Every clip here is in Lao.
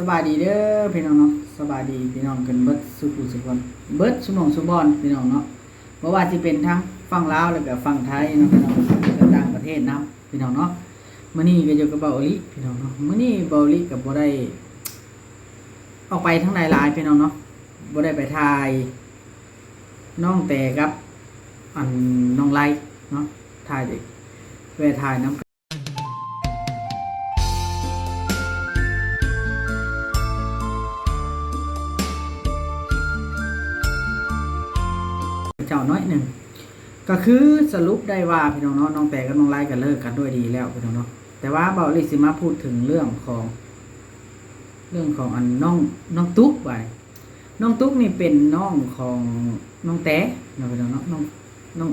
ສະບາຍດີເດີພີ່ນ້ອງເນາະ ສະບາຍດີພີ່ນ້ອງກັນເບິດສູ່ຜູ້ສູ່ຄົນ ເບິດຊຸໝ່ອງຊຸບ່ອນພີ່ນ້ອງເນາະ ບໍ່ວ່າຊິເປັນທາງຝັ່ງລາວ ແລ້ວກະຝັ່ງໄທເນາະພີ່ນ້ອງ ແລ້ວກະຕ່າງປະເທດນຳພີ່ນ້ອງເນາະ. ມື້ນີ້ກະຢູ່ກັບເບົາໂອລິພີ່ນ້ອງເນາະ ມື້ນີ້ເບົາໂອລິກະບໍ່ໄດ້ອອກໄປທາງໃດຫຼາຍພີ່ນ້ອງເນາະ ບໍ່ໄດ້ໄປຖ່າຍນ້ອງແຕກັບອັນນ້ອງໄລເນາະ ຖ່າຍ ແວ່ຖ່າຍນຳ ເຈົ້າໜ້ອຍໜຶ່ງ ກະຄືສະຫຼຸບໄດ້ວ່າພີ່ນ້ອງເນາະ ນ້ອງແຕກັບນ້ອງໄລກະເລີກກັນດ້ວຍດີແລ້ວພີ່ນ້ອງເນາະ ແຕ່ວ່າເບົາໂອລິຊິມາພູດເຖິງເລື່ອງຂອງ ເລື່ອງຂອງອັນນ້ອງ ນ້ອງຕຸກບາດນີ້ ນ້ອງຕຸກນີ້ເປັນນ້ອງຂອງນ້ອງແຕເນາະພີ່ນ້ອງເນາະ ນ້ອງ ນ້ອງ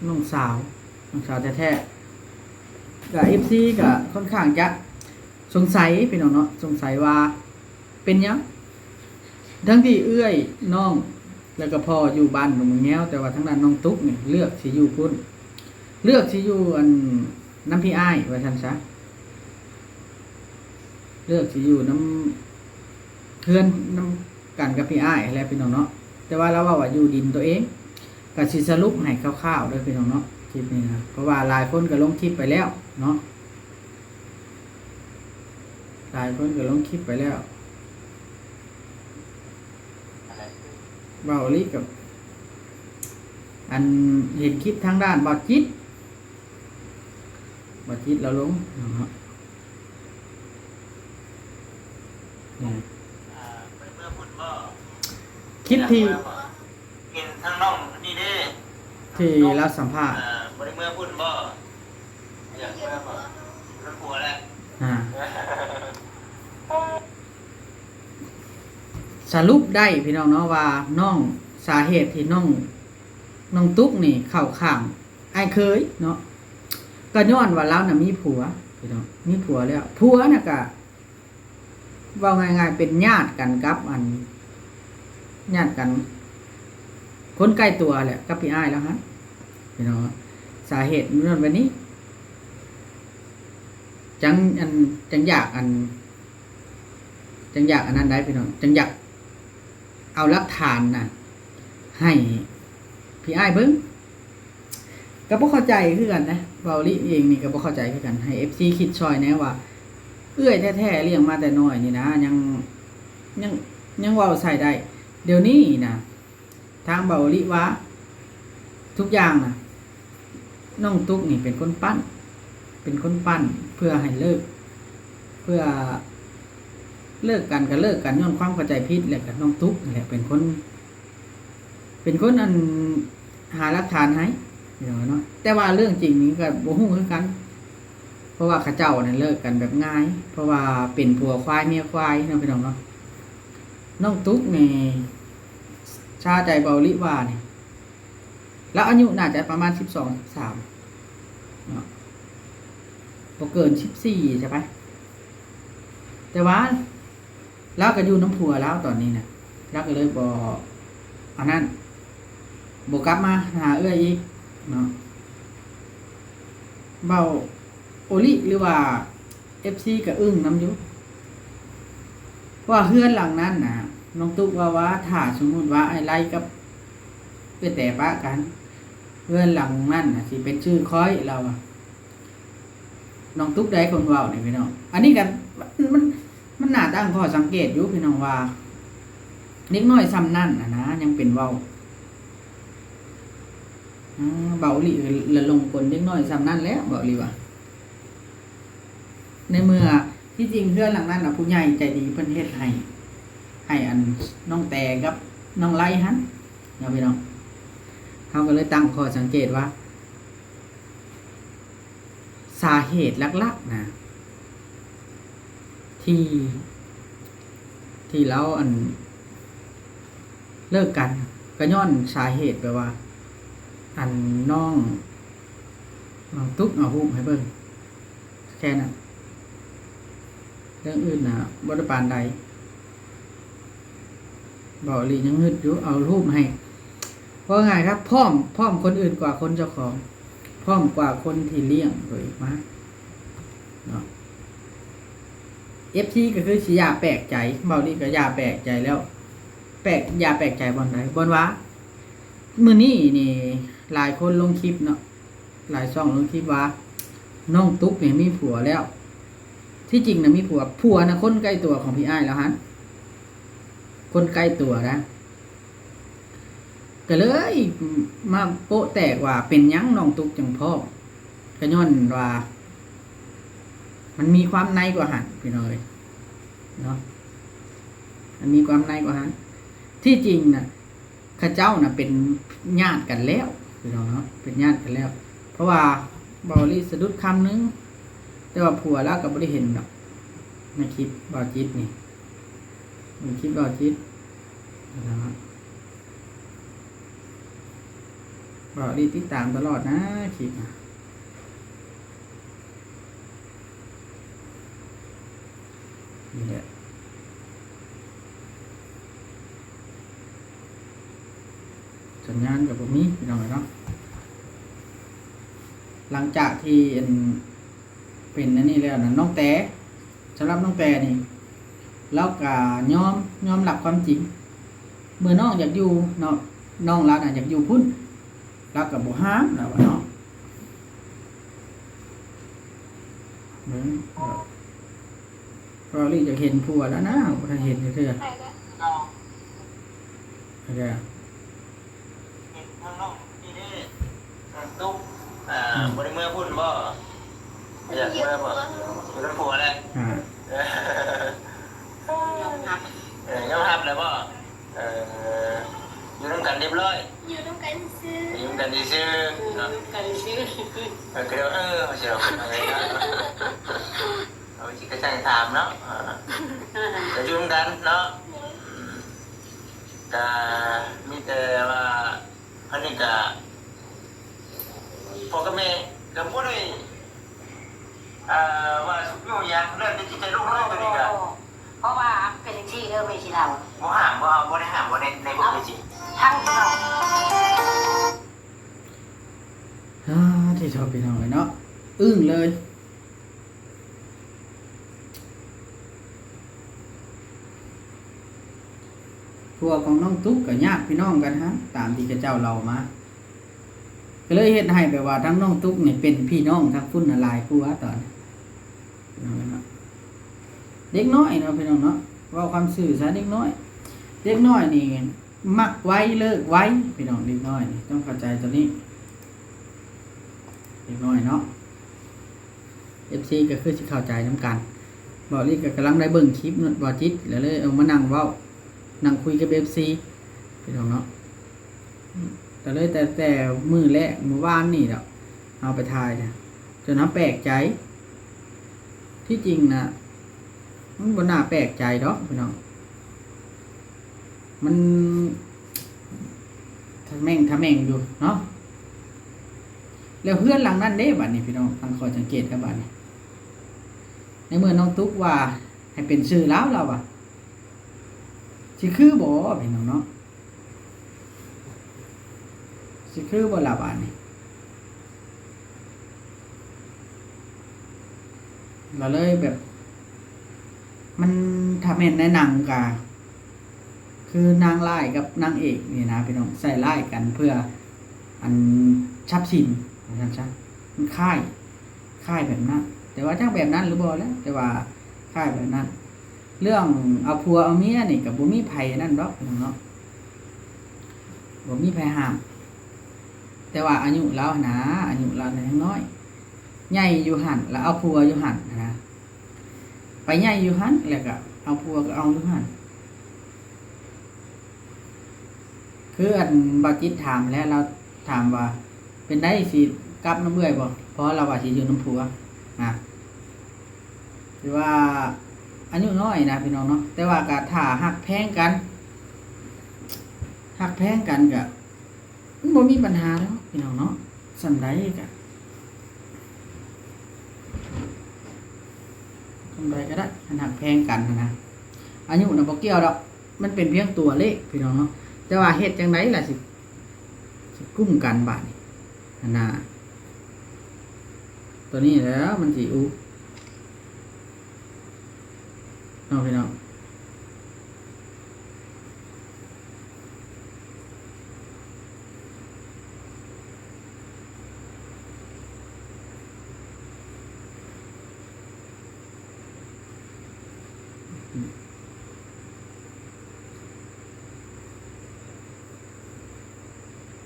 ນ້ອງສາວ ນ້ອງສາວແທ້ໆ ກະເອັຟຊີກະຄ່ອນຂ້າງຈະສົງໄສພີ່ນ້ອງເນາະ ສົງໄສວ່າເປັນຫຍັງ ທັງທີ່ເອື້ອຍນ້ອງ ແລ້ວກະພໍ່ຢູ່ບ້ານດອງແງວ ແຕ່ວ່າທາງດ້ານນ້ອງຕຸກນີ້ເລືອກຊິຢູ່ພຸ້ນ ເລືອກຊິຢູ່ອັນນຳພີ່ອ້າຍວ່າຊັ້ນຊະ ເລືອກຊິຢູ່ນຳ ເຮືອນນຳກັນກັບພີ່ອ້າຍຫັ້ນແຫຼະພີ່ນ້ອງເນາະ ແຕ່ວ່າລາວເວົ້າວ່າຢູ່ດິນໂຕເອງ ກະຊິສະຫຼຸບໃຫ້ຄ່າວໆເດີພີ່ນ້ອງເນາະ ຄລິບນີ້ນະ ເພາະວ່າຫຼາຍຄົນກະລົງຄລິບໄປແລ້ວເນາະ ຫຼາຍຄົນກະລົງຄລິບໄປແລ້ວ ເວົ້າອີ່ຫຼີກັບ ອັນເຫັນຄລິບທາງດ້ານບ່າວຈິດ ບ່າວຈິດລາວລົງເນາະ ນີ້ ອ່າ ໄປເມືອພຸ້ນບໍ່? ຄລິບທີ່ ເຫັນທາງນ້ອງນີ້ເດ້ ທີ່ລາວສຳພາດ ເອີ ບໍ່ໄດ້ເມືອພຸ້ນບໍ່? ຢາກເມືອບໍ່? ມັນຜົວແລ້ວ ອ່າ ສະຫຼຸບໄດ້ພີ່ນ້ອງເນາະວ່ານ້ອງ ສາເຫດທີ່ນ້ອງ ນ້ອງຕຸກນີ້ເຂົ້າຂ້າງອ້າຍເຂີຍເນາະ ກະຍ້ອນວ່າລາວນະມີຜົວພີ່ນ້ອງ ມີຜົວແລ້ວ ຜົວນະກະ ເວົ້າງ່າຍໆ ເປັນຍາດກັນກັບອັນ ຍາດກັນ ຄົນໃກ້ຕົວແຫຼະກັບພີ່ອ້າຍລາວຫັ້ນ ພີ່ນ້ອງ ສາເຫດຍ້ອນແບບນີ້ ຈັ່ງອັນ ຈັ່ງຢາກອັນ ຈັ່ງຢາກອັນນັ້ນໄດ໋ພີ່ນ້ອງ ຈັ່ງຢາກເອົາຫຼັກຖານນະໃຫ້ພີ່ອ້າຍເບິ່ງ ກະບໍ່ເຂົ້າໃຈຄືກັນນະ ເບົາລິເອງນີ້ກະບໍ່ເຂົ້າໃຈຄືກັນ ໃຫ້ເອັຟຊີຄິດຊ່ອຍແດ່ວ່າ ເອື້ອຍແທ້ໆລ້ຽງມາແຕ່ນ້ອຍນີ້ນະ ຍັງ ຍັງ ຍັງເວົ້າໃສ່ໄດ້ ດຽວນີ້ນະ ທາງເບົາລິວ່າ ທຸກຢ່າງນະ ນ້ອງຕຸກນີ້ເປັນຄົນປັ້ນ ເປັນຄົນປັ້ນເພື່ອໃຫ້ເລີກ ເພື່ອເລີກກັນກະເລີກກັນຍ້ອນຄວາມເຂົ້າໃຈຜິດ ແລ້ວກະນ້ອງຕຸກນີ້ແຫຼະເປັນຄົນ ເປັນຄົນອັນຫາຫຼັກຖານໃຫ້ ເນາະ ແຕ່ວ່າເລື່ອງຈິງນີ້ກະບໍ່ຮູ້ຄືກັນ ເພາະວ່າເຂົາເຈົ້ານັ້ນເລີກກັນແບບງ່າຍ ເພາະວ່າເປັນຜົວຄວາຍເມຍຄວາຍເນາະ ພີ່ນ້ອງເນາະ ນ້ອງຕຸກນີ້ ຊາໃຈເບົາລິວ່ານີ້ ລາວອາຍຸໜ້າຈະປະມານສິບສອງ ສິບສາມເນາະ ບໍ່ເກີນສິບສີ່ຊະໄປ ແຕ່ວ່າລາວກະຢູ່ນຳຜົວລາວຕອນນີ້ນະ ລາວກະເລີຍບໍ່ ອັນນັ້ນ ບໍ່ກັບມາຫາເອື້ອຍອີກເນາະ ເບົາໂອລິ ຫຼືວ່າ ເອັຟຊີກະອຶ້ງນຳຢູ່ ເພາະວ່າເຮືອນຫຼັງນັ້ນນະ ນ້ອງຕຸກເວົ້າວ່າ ຖ້າສົມມຸດວ່າອ້າຍໄລກັບເອື້ອຍແຕປະກັນ ເຮືອນຫຼັງນັ້ນນະຊິເປັນຊື່ຂ້ອຍ ລາວວ່າ ນ້ອງຕຸກໄດ້ຄົນເວົ້ານີ້ພີ່ນ້ອງ ອັນນີ້ກະ ມັນ ມັນ ມັນໜ້າຕັ້ງຂໍ້ສັງເກດຢູ່ພີ່ນ້ອງວ່າ ເດັກນ້ອຍຊ່ຳນັ້ນຫັ້ນນະ ຍັງເປັນເວົ້າ ອາ ເບົາອີ່ຫຼີ ລະຫຼົງກົນເດັກນ້ອຍຊ່ຳນັ້ນແຫຼະ ເບົາອີ່ຫຼີວ່າ ໃນເມື່ອທີ່ຈິງເຮືອນຫຼັງນັ້ນນະ ຜູ້ໃຫຍ່ໃຈດີເພິ່ນເຮັດໃຫ້ ໃຫ້ອັນນ້ອງແຕກັບນ້ອງໄລຫັ້ນເນາະພີ່ນ້ອງ ເຮົາກະເລີຍຕັ້ງຂໍ້ສັງເກດວ່າ ສາເຫດຫຼັກໆນະ ທີ່ ທີ່ລາວອັນ ເລີກກັນ ກະຍ້ອນສາເຫດແບບວ່າ ອັນນ້ອງ ນ້ອງຕຸກເອົາຮູບໃຫ້ເບິ່ງ ແຄ່ນັ້ນ ເລື່ອງອື່ນນະບໍ່ໄດ້ປານໃດ ເບົາອີ່ຫຼີຍັງງຶດຢູ່ ເອົາຮູບໃຫ້ ເວົ້າງ່າຍຄັບ ພ້ອມ ພ້ອມຄົນອື່ນກວ່າຄົນເຈົ້າຂອງ ພ້ອມກວ່າຄົນທີ່ລ້ຽງໂຕເອງມາເນາະ. ເອັຟຊີ ກໍຄືຊິຢ່າແປກໃຈ, ເວົ້ານີ້ກໍຢ່າແປກໃຈແລ້ວ. ແປກ ຢ່າແປກໃຈບ່ອນໃດ? ບ່ອນວ່າມື້ນີ້ນີ້ຫຼາຍຄົນລົງຄລິບເນາະ, ຫຼາຍຊ່ອງລົງຄລິບວ່ານ້ອງຕຸກນີ້ມີຜົວແລ້ວ. ທີ່ຈິງນະມີຜົວ, ຜົວນະຄົນໃກ້ຕົວຂອງພີ່ອ້າຍລາວຫັ້ນ, ຄົນໃກ້ຕົວນະ. ກໍເລີຍມາໂປະແຕກວ່າເປັນຫຍັງນ້ອງຕຸກຈຶ່ງພ້ອມ, ກໍຍ້ອນວ່າມັນມີຄວາມໃນກວ່າຫັ້ນ ພີ່ນ້ອງເອີຍເນາະ, ມັນມີຄວາມໃນກວ່າຫັ້ນ. ທີ່ຈິງນະ ເຂົາເຈົ້ານະເປັນຍາດກັນແລ້ວ ພີ່ນ້ອງເນາະ, ເປັນຍາດກັນແລ້ວ. ເພາະວ່າເບົາລີສະດຸດຄຳໜຶ່ງ, ແຕ່ວ່າຜົວລາວກໍບໍ່ໄດ້ເຫັນດອກໃນຄລິບເບົາຈິດນີ້, ເບິ່ງຄລິບເບົາຈິດ. ເວົ້າອີ່ຫຼີຕິດຕາມຕະຫຼອດນະຄລິບນະ. ນີ້ແຫຼະ ສັນຍານກໍບໍ່ມີ ພີ່ນ້ອງເອີຍເນາະ. ຫຼັງຈາກທີ່ອັນ ເປັນອັນນີ້ແລ້ວນະ ນ້ອງແຕ, ສຳລັບນ້ອງແຕນີ້ ລາວກະຍອມ ຍອມຮັບຄວາມຈິງ. ເມື່ອນ້ອງຢາກຢູ່ເນາະ, ນ້ອງລາວນະຢາກຢູ່ພຸ້ນ, ລາວກະບໍ່ຫ້າມ ລາວວ່າເນາະ. ເບິ່ງ ເວົ້າອີ່ຫຼີຢາກເຫັນຜົວແລ້ວນະ, ບໍ່ທັນເຫັນຈັກເທື່ອ. ເອີ ເຫັນທາງນ້ອງນີ້ເດ້ ນ້ອງຕຸກ ອ່າ ອືມ ບໍ່ໄດ້ເມືອພຸ້ນບໍ່? ບໍ່ຢາກເມືອບໍ່? ຢູ່ນຳຜົວແຫຼະ. ອ່າ ເອີ ຍອມຮັບ ເອີ ຍອມຮັບແລ້ວບໍ່? ເອີ ຢູ່ນຳກັນຮຽບຮ້ອຍ? ຢູ່ນຳກັນຊື່ໆ ຢູ່ນຳກັນຊື່ໆ ຢູ່ນຳກັນຊື່ໆ ເນາະ. ເອີ ກໍເລີຍວ່າ ເອີ ຊິເອົາເອົາໄປເນາະ. ເອົາຊິກະຈັ່ງຖາມເນາະ. ເອີ ກໍຢູ່ນຳກັນເນາະ. ອືມ ກະມີແຕ່ວ່າ ອັນນີ້ກະ ພໍ່ກັບແມ່ກະບໍ່ໄດ້ ເອີ ວ່າຊຸກຍູ້ຫຍັງ, ແລ້ວແຕ່ຈິດໃຈລູກນ້ອຍຕົວນີ້ກະ ເພາະວ່າເປັນຈັ່ງຊີ້ເດີແມ່ຊິເລົ່າ. ບໍ່ຫ້າມ ບໍ່ ບໍ່ໄດ້ຫ້າມ ບໍ່ໄດ້ ໃນບໍ່ເປັນຈິງ ທັງເຮົາ. ອາ ທີ່ເຈົ້າ ພີ່ນ້ອງເອີຍເນາະ, ອຶ້ງເລີຍ. ຜົວຂອງນ້ອງຕຸກກໍຍາດພີ່ນ້ອງກັນຫັ້ນ ຕາມທີ່ເຂົາເຈົ້າເລົ່າມາ, ກໍເລີຍເຮັດໃຫ້ແບບວ່າທາງນ້ອງຕຸກນີ້ເປັນພີ່ນ້ອງທາງພຸ້ນນະຫຼາຍກວ່າຕອນ ເດັກນ້ອຍເນາະ ພີ່ນ້ອງເນາະ. ເວົ້າຄວາມຊື່ຊະ ເດັກນ້ອຍ ເດັກນ້ອຍນີ້ມັກໄວເລີກໄວ ພີ່ນ້ອງ. ເດັກນ້ອຍນີ້ຕ້ອງເຂົ້າໃຈຕົວນີ້ ເດັກນ້ອຍເນາະ. ເອັຟຊີ ກໍຄືຊິເຂົ້າໃຈນຳກັນ. ເບົາລີກໍກຳລັງໄດ້ເບິ່ງຄລິບເນາະ ເບົາຈິດ ແລ້ວເລີຍເອົາມານັ່ງເວົ້າ ນັ່ງຄຸຍກັບເອັຟຊີ ພີ່ນ້ອງເນາະ. ກໍເລີຍແຕ່ ແຕ່ມື້ແລກມື້ວານນີ້ດອກ ເຮົາໄປຖ່າຍນະ ຈົນເຮົາແປກໃຈ. ທີ່ຈິງນະ ມັນບໍ່ໜ້າແປກໃຈດອກ ພີ່ນ້ອງ. ມັນທະແມ່ງທະແມ່ງຢູ່ເນາະ. ແລ້ວເຮືອນຫຼັງນັ້ນເດ້ບາດນີ້ ພີ່ນ້ອງ, ຕັ້ງຂໍ້ສັງເກດກັບບາດນີ້ ໃນເມື່ອນ້ອງຕຸກວ່າໃຫ້ເປັນຊື່ລາວ ລາວວ່າ ຊິຄືບໍ່ ພີ່ນ້ອງເນາະ? ຊິຄືບໍ່ລະບາດນີ້? ລະເລີຍແບບ ມັນ ຖ້າແມ່ນໃນໜັງກະ ຄືນາງຮ້າຍກັບນາງເອກນີ້ນະ ພີ່ນ້ອງ, ໃສ່ຮ້າຍກັນເພື່ອ ອັນ ຊັບສິນ ວ່າຊັ້ນຊະ. ມັນຄ້າຍ ຄ້າຍແບບນັ້ນ, ແຕ່ວ່າຈັກແບບນັ້ນຫຼືບໍ່ແຫຼະ, ແຕ່ວ່າຄ້າຍແບບນັ້ນ. ເລື່ອງເອົາຜົວເອົາເມຍນີ້ກໍບໍ່ມີໃຜນັ້ນດອກ ພີ່ນ້ອງເນາະ, ບໍ່ມີໃຜຫ້າມ. ແຕ່ວ່າອາຍຸລາວຫັ້ນນະ ອາຍຸລາວນັ້ນຍັງນ້ອຍ, ໃຫຍ່ຢູ່ຫັ້ນ ລະເອົາຜົວຢູ່ຫັ້ນຫັ້ນນະ, ໄປໃຫຍ່ຢູ່ຫັ້ນ ແລ້ວກໍເອົາຜົວກໍເອົາຢູ່ຫັ້ນ. ຄືອັນບ່າວຈິດຖາມແຫຼະ, ລາວຖາມວ່າ ເປັນໃດ ຊິກັບນຳເອື້ອຍບໍ່? ເພາະລາວວ່າຊິຢູ່ນຳຜົວນະ. ຖືວ່າອາຍຸນ້ອຍນະ ພີ່ນ້ອງເນາະ, ແຕ່ວ່າກໍຖ້າຮັກແພງກັນ ຮັກແພງກັນກໍ ມັນບໍ່ມີບັນຫາດອກ ພີ່ນ້ອງເນາະ. ສ່ຳໃດກະ ສ່ຳໃດກໍໄດ້ ຄັນຮັກແພງກັນຫັ້ນນະ. ອາຍຸນະບໍ່ກ່ຽວດອກ, ມັນເປັນພຽງຕົວເລກ ພີ່ນ້ອງເນາະ, ແຕ່ວ່າເຮັດຈັ່ງໃດລະຊິ ຊິກຸ້ມກັນບາດນີ້ຫັ້ນນະ. ຕົວນີ້ແຫຼະມັນຊິອຸ ອ ເນາະພີ່ນ້ອງ.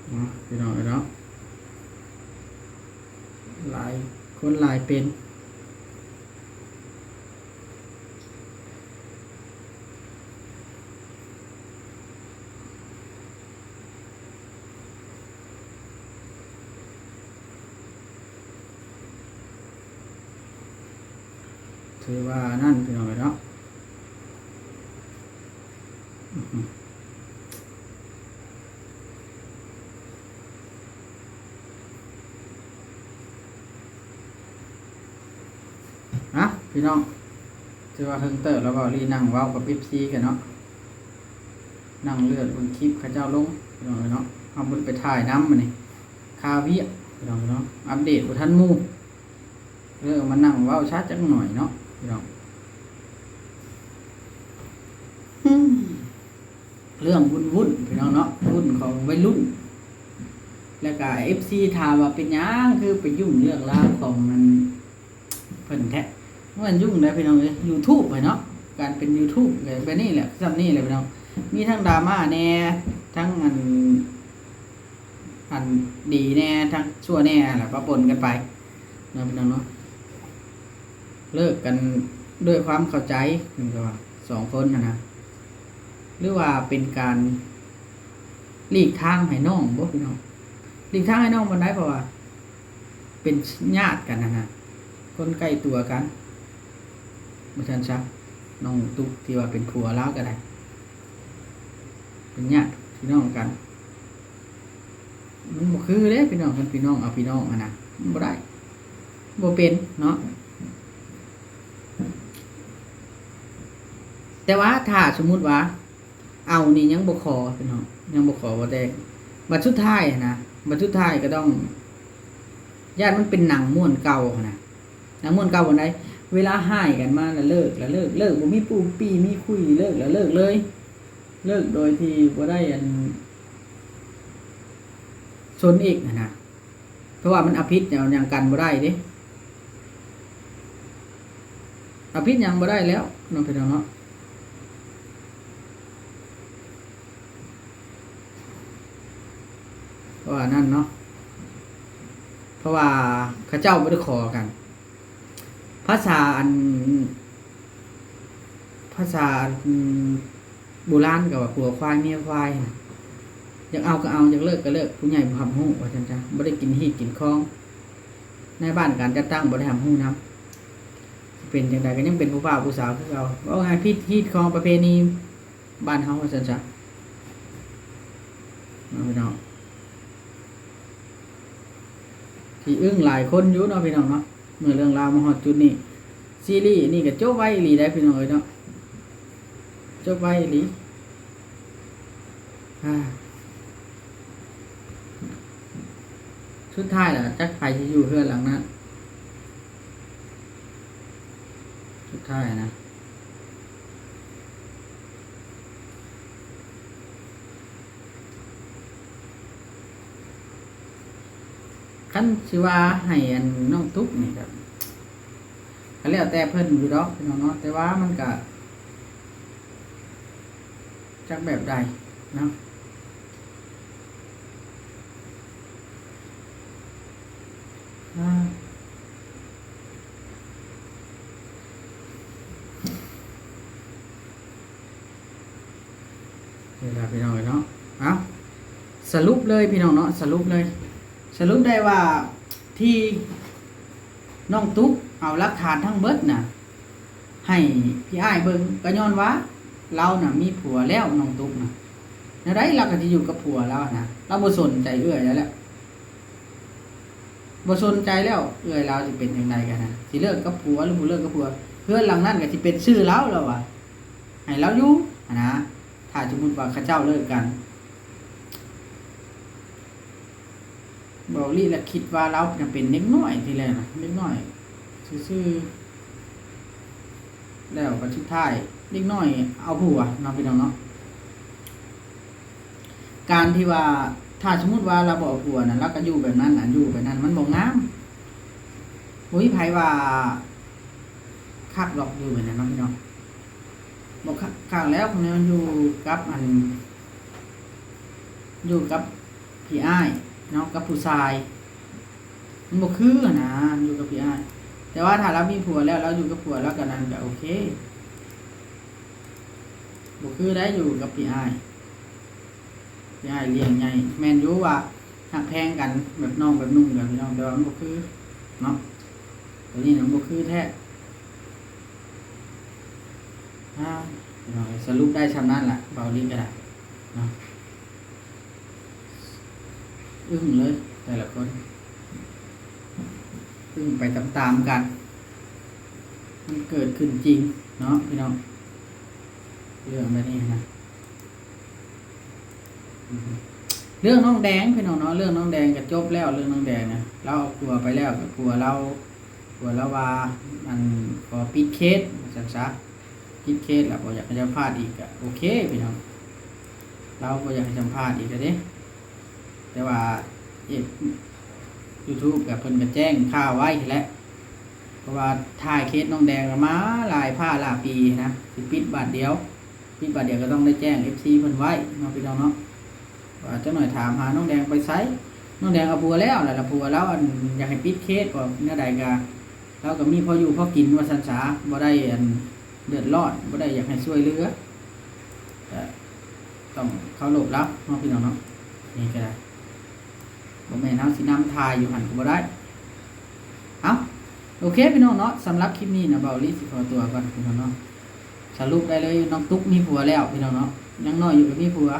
ເນາະ ພີ່ນ້ອງເອີຍເນາະ ຫຼາຍຄົນຫຼາຍເປັນ. ຖືວ່ານັ້ນ ພີ່ນ້ອງເອີຍເນາະ. ອ່ະ ພີ່ນ້ອງ ຖືວ່າເຖິງເຕີບແລ້ວ ເວົ້າລີ່ນັ່ງເວົ້າກັບເອັຟຊີກັນເນາະ ນັ່ງເລື່ອນເບິ່ງຄລິບເຂົາເຈົ້າລົງ ພີ່ນ້ອງເອີຍເນາະ. ເຮົາບໍ່ໄດ້ໄປຖ່າຍນຳມື້ນີ້ ຄາວຽກ ພີ່ນ້ອງເນາະ ອັບເດດບໍ່ທັນໝູ່ ເອີ ມານັ່ງເວົ້າຊະຈັກໜ້ອຍເນາະ ພີ່ນ້ອງ. ເລື່ອງວຸ້ນໆ ພີ່ນ້ອງເນາະ ວຸ້ນຂອງໄວລຸ້ນ ແລ້ວກະເອັຟຊີຖາມວ່າເປັນຫຍັງຄືໄປຫຍຸ້ງເລື່ອງລາວຂອງອັນເພິ່ນແທ້. ບໍ່ແມ່ນຫຍຸ້ງໃດພີ່ນ້ອງເອີຍ ຢູທູບໄປເນາະ ການເປັນຢູທູບແບບນີ້ແຫຼະ ສ່ຳນີ້ແຫຼະພີ່ນ້ອງ. ມີທັງດຣາມາແດ່ ທັງອັນ ອັນດີແດ່ ທັງຊົ່ວແດ່ຫັ້ນແຫຼະ ປະປົນກັນໄປເນາະ ພີ່ນ້ອງເນາະ. ເລີກກັນດ້ວຍຄວາມເຂົ້າໃຈ ເພິ່ນກໍວ່າສອງຄົນຫັ້ນນະ ຫຼືວ່າເປັນການຫຼີກທາງໃຫ້ນ້ອງບໍ ພີ່ນ້ອງ? ຫຼີກທາງໃຫ້ນ້ອງບໍ່ໄດ້ ເພາະວ່າເປັນຍາດກັນຫັ້ນນະ ຄົນໃກ້ຕົວກັນ ວ່າຊັ້ນຊະ. ນ້ອງຕຸກທີ່ວ່າເປັນຜົວລາວກໍໄດ້ ເປັນຍາດພີ່ນ້ອງກັນ ມັນບໍ່ຄືເດ້ພີ່ນ້ອງ. ຄັນພີ່ນ້ອງເອົາພີ່ນ້ອງຫັ້ນນະ ມັນບໍ່ໄດ້ ບໍ່ເປັນເນາະ. ແຕ່ວ່າຖ້າສົມມຸດວ່າເອົານີ້ຍັງບໍ່ຂໍພີ່ນ້ອງ ຍັງບໍ່ຂໍບໍ່ແຕ່ງ ບັດສຸດທ້າຍຫັ້ນນະ ບັດສຸດທ້າຍກໍຕ້ອງ ຢ້ານມັນເປັນໜັງມ້ວນເກົ່າຫັ້ນນະ ໜັງມ້ວນເກົ່າບ່ອນໃດ ເວລາຮ້າຍກັນມາລະເລີກ ລະເລີກ ເລີກ ບໍ່ມີປູ່ປີ້ມີຄຸຍ ເລີກ ລະເລີກເລີຍ ເລີກໂດຍທີ່ບໍ່ໄດ້ອັນ ຊົນອີກຫັ້ນນະ ເພາະວ່າມັນເອົາຜິດເອົາຫຍັງກັນບໍ່ໄດ້ເດ້ ເອົາຜິດຫຍັງບໍ່ໄດ້ແລ້ວເນາະ ພີ່ນ້ອງເນາະ. ເພາະວ່ານັ້ນເນາະ ເພາະວ່າເຂົາເຈົ້າບໍ່ໄດ້ຂໍກັນ ພາສາອັນ ພາສາອັນໂບລານກໍວ່າຜົວຄວາຍເມຍຄວາຍນະ ຢາກເອົາກໍເອົາ ຢາກເລີກກໍເລີກ ຜູ້ໃຫຍ່ບໍ່ຮັບຮູ້ວ່າຊັ້ນຊະ ບໍ່ໄດ້ກິນຮີດກິນຄອງ ນາຍບ້ານການຈັດຕັ້ງບໍ່ໄດ້ຮັບຮູ້ນຳ ຊິເປັນຈັ່ງໃດກໍຍັງເປັນຜູ້ບ່າວຜູ້ສາວຄືເກົ່າ ເວົ້າງ່າຍຜິດຮີດຄອງປະເພນີ ບ້ານເຮົາວ່າຊັ້ນຊະເນາະ ພີ່ນ້ອງ. ທີ່ອຶ້ງຫຼາຍຄົນຢູ່ເນາະ ພີ່ນ້ອງເນາະ ເມື່ອເລື່ອງລາວມາຮອດຈຸດນີ້ ຊີຣີນີ້ກໍຈົບໄວອີ່ຫຼີໄດ໋ ພີ່ນ້ອງເອີຍເນາະ ຈົບໄວອີ່ຫຼີ. ອາ ສຸດທ້າຍລະຈັກໃຜຊິຢູ່ເຮືອນຫຼັງນັ້ນ ສຸດທ້າຍນະ. ຄັນຊິວ່າໃຫ້ອັນນ້ອງຕຸກນີ້ກໍ ກໍແລ້ວແຕ່ເພິ່ນຢູ່ດອກພີ່ນ້ອງເນາະ ແຕ່ວ່າມັນກໍຈັກແບບໃດເນາະ. ອາ ນີ້ລະພີ່ນ້ອງເອີຍເນາະ ເອົ້າ ສະຫຼຸບເລີຍພີ່ນ້ອງເນາະ ສະຫຼຸບເລີຍ ສະຫຼຸບໄດ້ວ່າທີ່ນ້ອງຕຸກເອົາຫຼັກຖານທັງເບິດນະ ໃຫ້ພີ່ອ້າຍເບິ່ງ ກໍຍ້ອນວ່າລາວນະມີຜົວແລ້ວ ນ້ອງຕຸກນະ ແນວໃດລາວກໍຊິຢູ່ກັບຜົວລາວຫັ້ນນະ ລາວບໍ່ສົນໃຈເອື້ອຍແລ້ວແຫຼະ ບໍ່ສົນໃຈແລ້ວ ເອື້ອຍລາວຊິເປັນຈັ່ງໃດກັນນະ ຊິເລີກກັບຜົວ ຫຼືບໍ່ເລີກກັບຜົວ ເຮືອນຫຼັງນັ້ນກໍຊິເປັນຊື່ລາວ ລາວວ່າ ໃຫ້ລາວຢູ່ຫັ້ນນະ ຖ້າສົມມຸດວ່າເຂົາເຈົ້າເລີກກັນ. ເວົ້າອີ່ຫຼີລະຄິດວ່າລາວນະເປັນເດັກນ້ອຍທີແລກນະ ເດັກນ້ອຍຊື່ໆ. ແລ້ວບັດສຸດທ້າຍເດັກນ້ອຍເອົາຜົວເນາະ ພີ່ນ້ອງເນາະ. ການທີ່ວ່າ ຖ້າສົມມຸດວ່າລາວບໍ່ເອົາຜົວນະ ລາວກໍຢູ່ແບບນັ້ນນະ ຢູ່ແບບນັ້ນມັນບໍ່ງາມ. ບໍ່ມີໃຜວ່າຄັກດອກຢູ່ແບບນັ້ນເນາະ ພີ່ນ້ອງ. ບໍ່ຄັກ ຄັກແລ້ວ ຄົນນີ້ມັນຢູ່ກັບອັນ ຢູ່ກັບພີ່ອ້າຍເນາະ ກັບຜູ້ຊາຍ ມັນບໍ່ຄືຫັ້ນນະ ຢູ່ກັບພີ່ອ້າຍ. ແຕ່ວ່າຖ້າລາວມີຜົວແລ້ວ ລາວຢູ່ກັບຜົວລາວກໍນັ້ນກໍໂອເຄ. ບໍ່ຄືໄດ໋ ຢູ່ກັບພີ່ອ້າຍ ພີ່ອ້າຍລ້ຽງໃຫຍ່. ແມ່ນຢູ່ວ່າຮັກແພງກັນແບບນ້ອງແບບນຸ່ງກັນ ພີ່ນ້ອງ ແຕ່ວ່າມັນບໍ່ຄືເນາະ ໂຕນີ້ມັນບໍ່ຄືແທ້. ອາ ພີ່ນ້ອງ ສະຫຼຸບໄດ້ຊ່ຳນັ້ນລະ ເບົາລີກະດາເນາະ. ອຶ້ງເລີຍແຕ່ລະຄົນ ອຶ້ງໄປຕາມໆກັນ. ມັນເກີດຂຶ້ນຈິງເນາະ ພີ່ນ້ອງ ເລື່ອງແບບນີ້ນະ. ອືມ ເລື່ອງນ້ອງແດງ ພີ່ນ້ອງເນາະ ເລື່ອງນ້ອງແດງກໍຈົບແລ້ວ. ເລື່ອງນ້ອງແດງນະ ລາວເອົາຜົວໄປແລ້ວ ກໍຜົວລາວ ຜົວລາວວ່າ ອັນ ຂໍປິດເຄສ ວ່າຊັ້ນຊະ. ປິດເຄສລະ ບໍ່ຢາກໃຫ້ສຳພາດອີກ ກໍໂອເຄ ພີ່ນ້ອງ. ລາວບໍ່ຢາກໃຫ້ສຳພາດອີກແລ້ວເດ້. ແຕ່ວ່າເອັດ YouTube ກໍເພິ່ນກໍແຈ້ງຂ່າວໄວ້ຫັ້ນແຫຼະ ເພາະວ່າຖ່າຍເຄສນ້ອງແດງມາຫຼາຍພາຫຼາຍປີນະ ຊິປິດບາດດຽວ ປິດບາດດຽວກໍຕ້ອງໄດ້ແຈ້ງ ເອັຟຊີ ເພິ່ນໄວ້ເນາະ ພີ່ນ້ອງເນາະ. ວ່າຈັກໜ່ອຍຖາມຫານ້ອງແດງໄປໃສ ນ້ອງແດງເອົາຜົວແລ້ວ ແລ້ວ ແລ້ວຜົວລາວ ອັນ ຢາກໃຫ້ປິດເຄສ ກໍແນວໃດກໍ ລາວກໍມີພໍຢູ່ພໍກິນວ່າຊັ້ນຊະ ບໍ່ໄດ້ ອັນ ເດືອດຮ້ອນ ບໍ່ໄດ້ຢາກໃຫ້ຊ່ວຍເຫຼືອ ກໍຕ້ອງເຄົາລົບລາວເນາະ ພີ່ນ້ອງເນາະ. ນີ້ກໍໄດ້ ບໍ່ແມ່ນເຮົາຊິນຳຖ່າຍຢູ່ຫັ້ນກໍບໍ່ໄດ້. ເອົ້າ ໂອເຄ ພີ່ນ້ອງເນາະ ສຳລັບຄລິບນີ້ນະ ເບົາລີຊິຂໍຕົວກ່ອນ ພີ່ນ້ອງເນາະ. ສະຫຼຸບໄດ້ເລີຍ ນ້ອງຕຸກມີຜົວແລ້ວ ພີ່ນ້ອງເນາະ ຍັງນ້ອຍຢູ່ກໍມີຜົວ.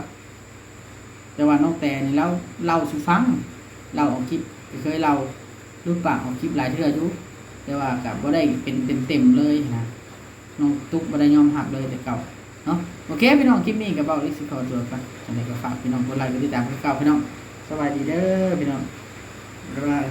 ແຕ່ວ່ານ້ອງແຕນີ້ລາວເລົ່າສູ່ຟັງ ເລົ່າອອກຄລິບ ກໍເຄີຍເລົ່າຫຼຸດປາກອອກຄລິບຫຼາຍເທື່ອຢູ່ ແຕ່ວ່າກໍບໍ່ໄດ້ເປັນເຕັມໆເລີຍນະ. ນ້ອງຕຸກບໍ່ໄດ້ຍອມຮັບເລີຍແຕ່ເກົ່າເນາະ. ໂອເຄ ພີ່ນ້ອງ ຄລິບນີ້ກໍເບົາລີຊິຂໍຕົວກ່ອນ ຈັ່ງໃດກໍຝາກພີ່ນ້ອງກົດໄລກົດຕິດຕາມຄືເກົ່າ ພີ່ນ້ອງ. ສະບາຍດີເດີ ພີ່ນ້ອງ ບາຍບາຍ.